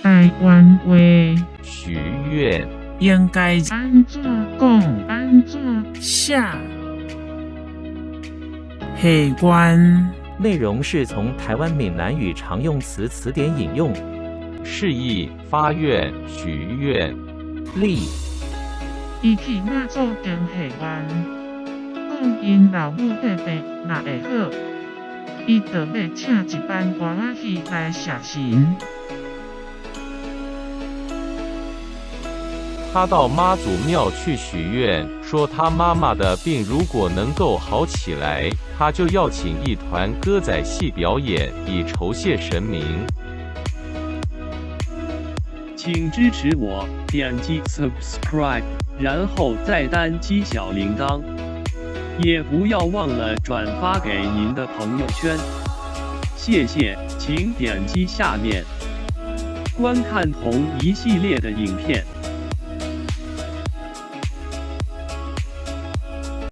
台灣話許願。應該按怎講？按怎寫？下願。內容是從台灣閩南語常用詞詞典引用。釋義：發願、許願。例：伊去媽祖宮下願，講𪜶老母的病若會好，伊就欲請一班歌仔戲來謝神。他到媽祖廟去許願，說他媽媽的病如果能夠好起來，他就要請一團歌仔戲表演，以酬謝神明。請支持我，點擊 subscribe，然後再單擊小鈴鐺，也不要忘了轉發給您的朋友圈。謝謝，請點擊下面觀看同一系列的影片。